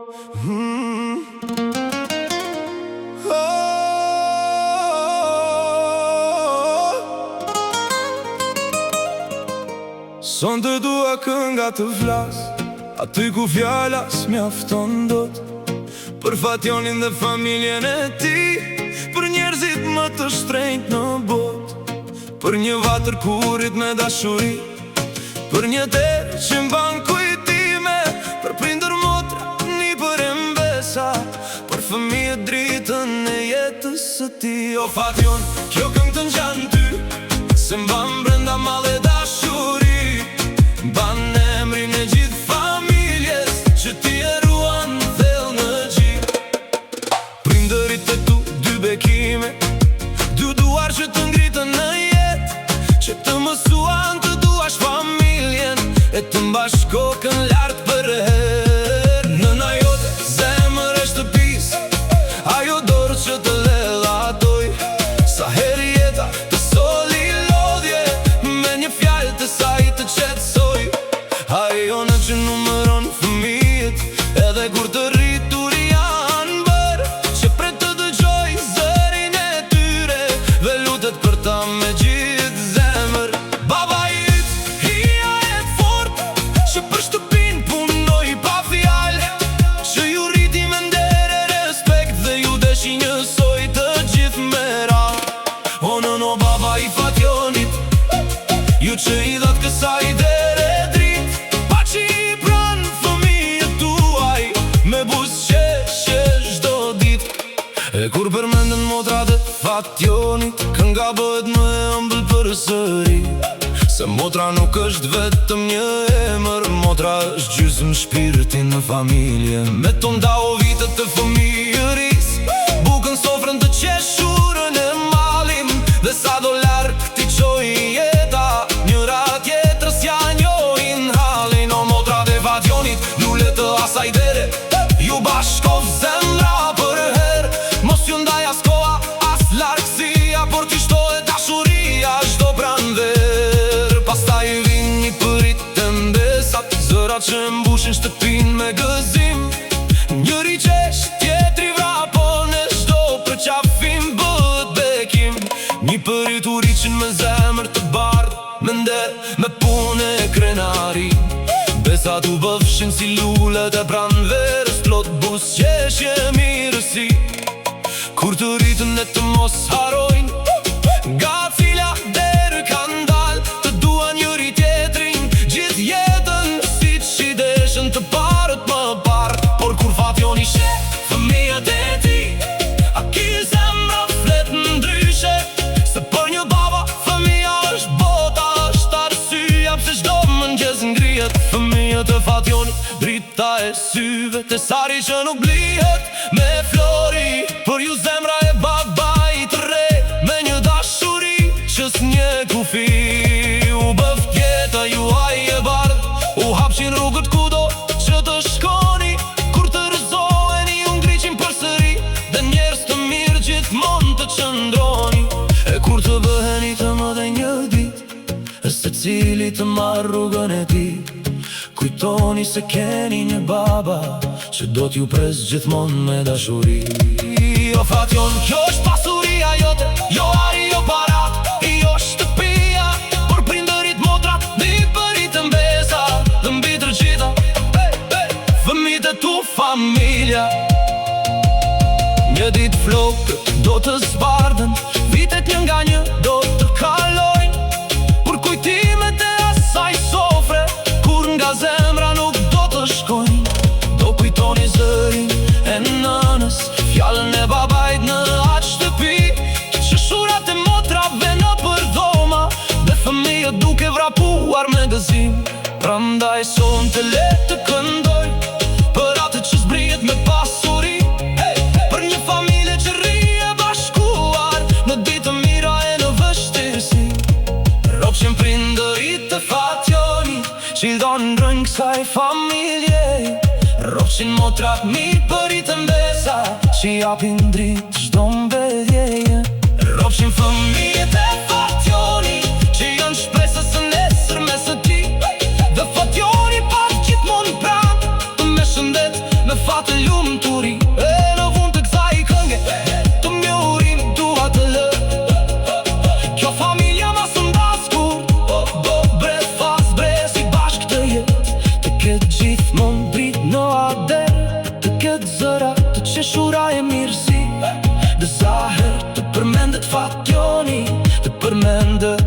Hmm. Oh. Sonte dua kënga të flas Aty ku fjala s'mjafton dot Për Fatjonin dhe familjen e tij Për njerëzit më të shtrenjtë në botë Për një vatër ku rrit me dashuri Për një derë që mban kujtime Për prindër motra, nipër e mbesa Për fëmijët dritën e jetës së tij O Fatjon, kjo këngë të ngjan ty Se mban brenda mall e dashuri Mban emrin e gjithë familjes Që ti e ruan thellë në gji Prindërit e tu dy bekime Dy duar që të ngritën në jetë Që të mësuan të duash familjen E të mbash kokën lart përherë Nëna jote, zemër e shtëpisë Ajo dorë që të ledhatoi Sa herë jeta të solli lodhje Me një fjalë të saj të qetësoi Ajo nënë që numëron fëmijët Edhe kur të rritur janë bërë Që pret të dëgjoj zërin e tyre Dhe lutet për ta me gjithë zemër Baba yt, hija e fort Që për shtëpin punoi pa fjalë Që ju rriti me nder e respekt Dhe ju deshi njësoj të gjithë me radhë O nënë o baba i Fatjonit Ju që i dhat kësaj dere dritë Paçi pranë fëmijët tuaj Me buzëqeshje çdo ditë E kur përmenden motrat e Fatjonit Kënga bëhet më e ëmbël përsëri Se motra nuk është vetëm një emër Motra është gjysmë shpirti në familje Me to ndau vitet të fëmijërisë Bukën sofrën të qeshurën e mallin Dhe sa do larg t'i çoj jeta Njëra tjetrës ja njohin hallin O motrat e Fatjonit, lule të asaj dere Ju bashkoft zemra përherë Mos ju ndaj as koha, as largësia Por t'ju shtohet dashuria çdo pranverë Pastaj vin nipërit e mbesat Zërat që mbushin shtëpin me gëzim Njëri qesh, tjetri vrapon E çdo përqafim bëhet bekim Nipërit u rritën me zemër të bardhë Me nder, me punë e krenari Mbesat u bëfshin si lulet e pranverës Plot buzëqeshje e mirësi Kur të rritën e të mos harrojnë Nga cila derë kanë dalë Të duan njëri tjetrin Gjithë jetën si që i deshën të parët më parë Por kur Fatjoni sheh fëmijët e tij Aty zemra flet ndryshe Se për një baba fëmija është bota është arsyeja pse çdo mëngjes ngrihet Fëmijët e Fatjonit drita e syve Thesari që nuk blihet me flori Për ju zemra e babait rreh Me një dashuri që s'njeh kufi U bëft jeta juaj e bardhë U hapshin rrugët kudo që të shkoni Kur të rrëzoheni ju ngriqin përsëri Dhe njerëz të mirë gjithmonë të qëndroni E kur të bëheni të mëdhenj një ditë E secili të marrë rrugën e tij Kujtoni se keni një baba Që do t'ju pres gjithmonë me dashuri O Fatjon, kjo është pasuria jote Jo ari, jo parat, jo shtëpia Por prindërit motrat, nipërit e mbesa Dhe mbi të gjitha, hey, hey, fëmijët e tu familja Një ditë flokët do të zbardhen Vitet një nga një do të kalojnë Por kujtimet e asaj sofre Kur nga zemra nuk do të shkojnë Do kujtoni zërin e nënës Fjalën e babait në atë shtëpi Të qeshurat e motrave nëpër dhoma Dhe fëmijët duke vrapuar me gëzim Prandaj sonte le të këndoj Për atë që s'blihet me pasuri hey, Për një familje që rri e bashkuar Në ditë të mira e në vështirësi Rrofshin prindërit e Fatjonit Që i dhanë rrënjë kësaj familje Rrofshin motrat nipërit e mbesa Që japin dritë çdo mbledhjeje Rrofshin fëmijët e Fatjonit Që janë shpresa e nesërmes së tij Dhe Fatjoni paç gjithmonë pranë Me shëndet, me fat e lumturi. E në fund të kësaj kënge të një urim dua të lë. Kjo familja mos u ndaftë kurrë, brez pas brezi bashkë të jetë. Të ketë gjithmonë dritë në ader, të ketë zëra të qeshura e mirësi. Dhe sa herë të përmendet Fatjoni, të përmendet